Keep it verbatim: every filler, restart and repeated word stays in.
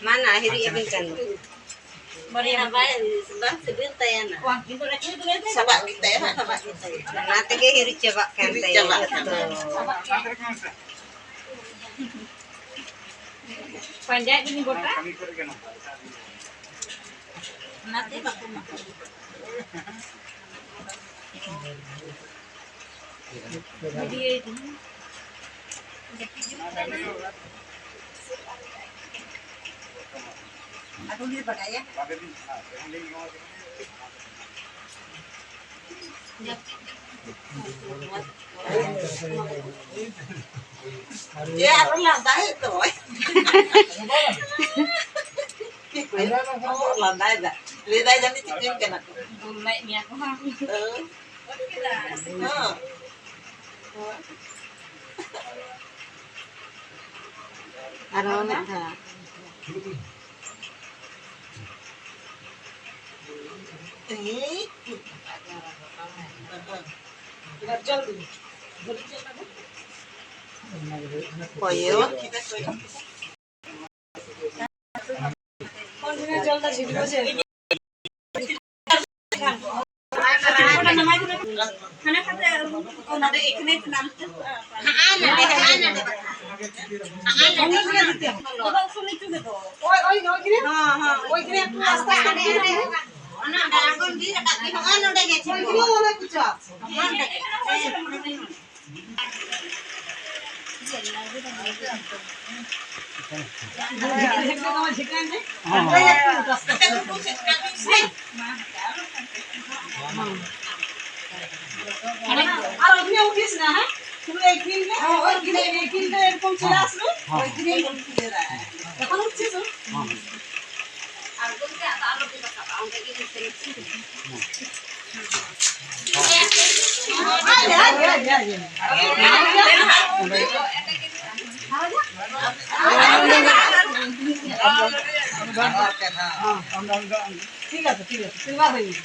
ᱢᱟ ᱱᱟ, ᱦᱤᱨᱤᱡ ᱟᱹᱵᱤᱱ ᱠᱟᱱ ᱫᱚ᱾ ᱵᱟᱨᱭᱟ ᱵᱟᱭ, ᱵᱟᱝ ᱥᱤᱵᱤᱞ ᱛᱟᱭᱟ ᱱᱟ᱾ ᱥᱟᱵᱟᱜ ᱜᱮ ᱛᱟᱭᱟ ᱱᱟ᱾ ᱥᱟᱵᱟᱜ ᱜᱮ ᱛᱟᱭᱟ᱾ ᱚᱱᱟ ᱛᱮᱜᱮ ᱦᱤᱨᱤᱡ ᱪᱟᱵᱟᱜ ᱠᱟᱱ ᱦᱤᱨᱤᱡ ᱛᱟᱭᱟ ᱪᱟᱵᱟᱜ ᱠᱟᱱ ᱡᱚᱛᱚ᱾ ᱛᱟᱭᱟ᱾ ᱯᱟᱸᱡᱟᱭᱮᱫ ᱵᱤᱱ ᱜᱚᱴᱟ? ᱚᱱᱟᱛᱮ ᱵᱟᱠᱚ ᱮᱢᱟ ᱠᱚ᱾ ᱮ, ᱟᱨᱚ ᱞᱟᱸᱫᱟᱭᱮᱫ ᱫᱚᱭ᱾ ᱪᱮᱫ ᱠᱚ? ᱚ, ᱞᱟᱸᱫᱟᱭᱮᱫᱟ᱾ ᱞᱟᱹᱭᱫᱟᱭ ᱡᱟᱹᱱᱤᱡ ᱪᱤᱠᱟᱹᱧ ᱠᱟᱱᱟ ᱠᱚ᱾ ᱦᱳᱭ᱾ ᱦᱚᱸ᱾ ᱟᱨᱦᱚᱸ ᱢᱤᱫ ᱫᱷᱟᱣ᱾ ᱠᱚᱭᱚᱜ᱾ আর ওইখানে উঠিস না, হ্যাঁ? শুধু এই গ্রিন নে, ওই গ্রিন, এই গ্রিন নে এরকম চলে আসবে, ওই গ্রিন। এখন উঠছিস তো? ঠিক আছে, ঠিক আছে, তিনবার হয়ে গেছে।